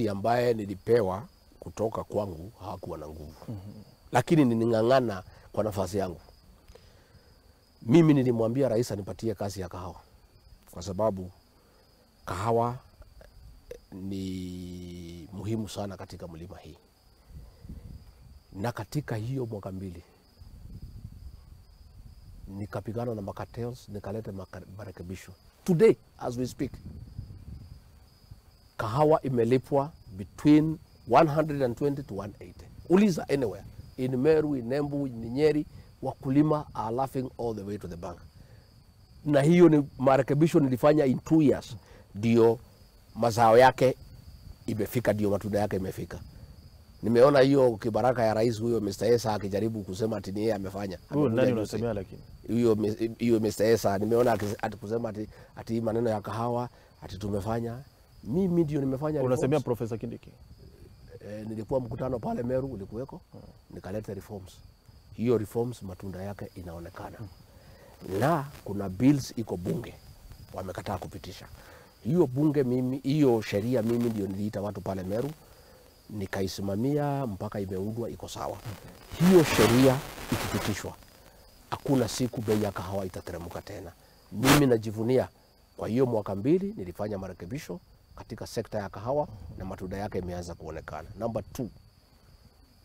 Ambaye nilipewa kutoka kwangu hawakuwa na nguvu. Lakini niling'ang'ana kwa nafasi yangu. Mimi nilimwambia rais anipatie kazi ya kahawa, kwa sababu kahawa ni muhimu sana katika mlima hii. Na katika hiyo mwaka 2 nikapigana na macartels, nikaleta marekebisho. Today as we speak, kahawa imelipwa between 120 to 180. Uliza anywhere in Meru, in Embu, in Nyeri, wakulima are laughing all the way to the bank. Na hiyo ni marekebisho nilifanya in 2 years, ndio mazao yake imefika, ndio matunda yake imefika. Nimeona hiyo kibaraka ya rais huyo Mr. Esa akijaribu kusema ati ni yeye amefanya. Huyo nani unasemea lakini? Huyo Mr. Esa nimeona ati ati maneno ya kahawa ati tumefanya. Mimi ndio nimefanya. Unasemea Professor Kindiki? Nilikuwa mkutano pale Meru ulikuweko, nikaleta reforms. Hiyo reforms matunda yake inaonekana. Na kuna bills iko bunge wamekataa kupitisha. Hiyo bunge mimi, hiyo sheria mimi ndio niliita watu pale Meru, nikaisimamia mpaka imeundwa iko sawa. Hiyo sheria ikipitishwa, hakuna siku bei ya kahawa itateremka tena. Mimi najivunia kwa hiyo mwaka 2 nilifanya marekebisho katika sekta ya kahawa na matunda yake imeanza kuonekana. Number 2,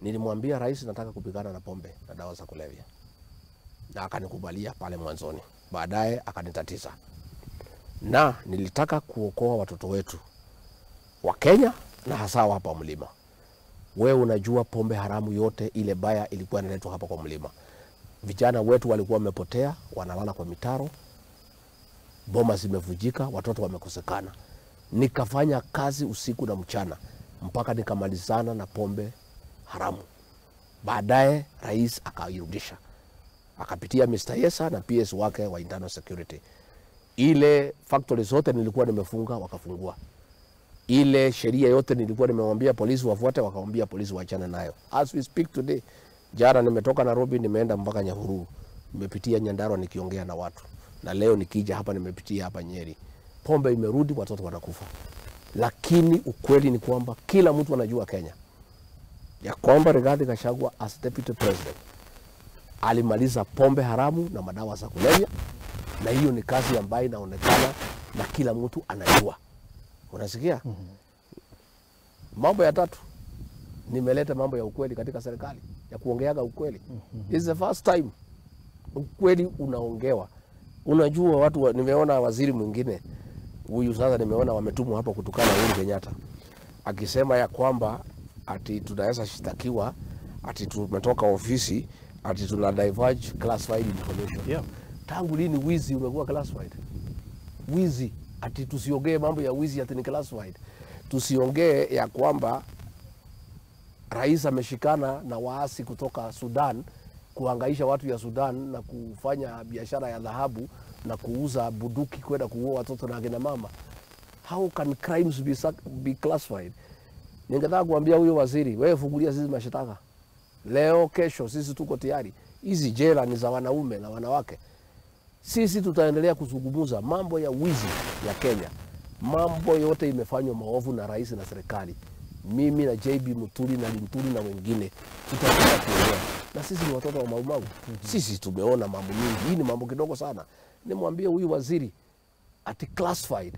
nilimwambia rais nataka kupigana na pombe na dawa za kulevya, na akanikubalia pale mwanzoni. Baadaye akanitatiza. Na nilitaka kuokoa watoto wetu wa Kenya na hasa hapa mlima. Wewe unajua pombe haramu yote ile baya ilikuwa inaletwa hapa kwa mlima. Vijana wetu walikuwa wamepotea, wanalala kwa mitaro, boma zimevujika, watoto wamekosekana. Nikafanya kazi usiku na mchana mpaka nikamalizana na pombe haramu. Baadaye rais akairudisha, akapitia Mr. Yesa na PS wake wa Internal Security. Ile factory zote nilikuwa nimefunga wakafungua. Ile sheria yote nilikuwa nimewambia polisi wafuate, wakamwambia polisi waachane nayo. As we speak today, jana nimetoka Nairobi nimeenda mpaka Nyahururu, nimepitia Nyandarua nikiongea na watu. Na leo nikija hapa nimepitia hapa Nyeri. Pombe imerudi, watoto wanakufa. Lakini ukweli ni kwamba kila mtu anajua Kenya ya kwamba Rigathi Gachagua as deputy president alimaliza pombe haramu na madawa za kulevya, na hiyo ni kazi ambayo inaonekana na kila mtu anajua. Unasikia? Mambo ya tatu, nimeleta mambo ya ukweli katika serikali, ya kuongeaga ukweli. This is the first time ukweli unaongewa. Unajua watu nimeona waziri mwingine huyu sasa nimeona wametumwa hapa kutukana Uhuru Kenyatta, akisema ya kwamba ati tunaweza shtakiwa, ati tumetoka ofisi, ati tuna diverge classified information. Yeah. Tangu lini wizi umekuwa classified? Wizi, ati tusiongee mambo ya wizi ati ni classified. Tusiongee ya kwamba rais ameshikana na waasi kutoka Sudan kuhangaisha watu ya Sudan na kufanya biashara ya dhahabu na kuuza bunduki kwenda kuua watoto na akina mama. How can crimes be classified? Ningetaka kuambia huyo waziri, wewe fungulia sisi mashtaka. Leo kesho sisi tuko tayari. Hizi jela ni za wanaume na wanawake. Sisi tutaendelea kuzungumza mambo ya wizi ya Kenya. Mambo yote imefanywa maovu na rais na serikali. Mimi na JB Muturi na Linturi na wengine tutaendelea kuongea. Na sisi ni watoto wa Mau Mau. Sisi tumeona mambo mingi. Hii ni mambo kidogo sana. Nimwambie huyu waziri ati classified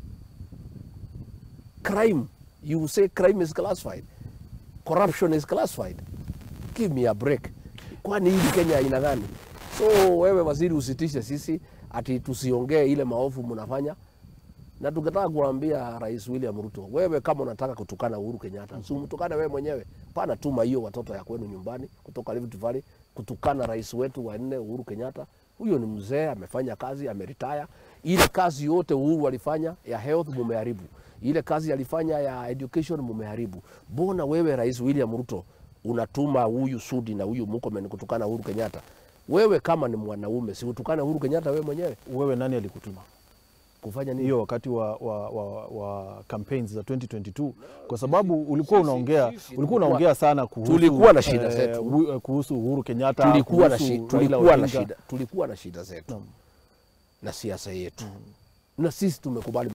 crime. You say crime is classified. Corruption is classified. Give me a break. Kwani hii Kenya ina gani? So wewe waziri usitishe sisi ati tusiongee ile maovu mnafanya. Na tungetaka kuambia Rais William Ruto, wewe kama unataka kutukana Uhuru Kenyatta, si umtukane wewe mwenyewe. Pana tuma hiyo watoto ya kwenu nyumbani kutoka Rift Valley kutukana rais wetu wa 4 Uhuru Kenyatta. Huyo ni mzee, amefanya kazi, ameretire. Ile kazi yote Uhuru alifanya ya health mumeharibu. Ile kazi alifanya ya education mumeharibu. Bona wewe Rais William Ruto unatuma huyu Sudi na huyu Murkomen kutukana Uhuru Kenyatta? Wewe kama ni mwanaume, si utukane Uhuru Kenyatta wewe mwenyewe? Wewe nani alikutuma kufanya nini hiyo wakati wa campaigns za 2022? Kwa sababu ulikuwa unaongea sana kuhusu, tulikuwa na shida zetu kuhusu Uhuru Kenyatta, tulikuwa na shida zetu na siasa yetu, na sisi tumekubali.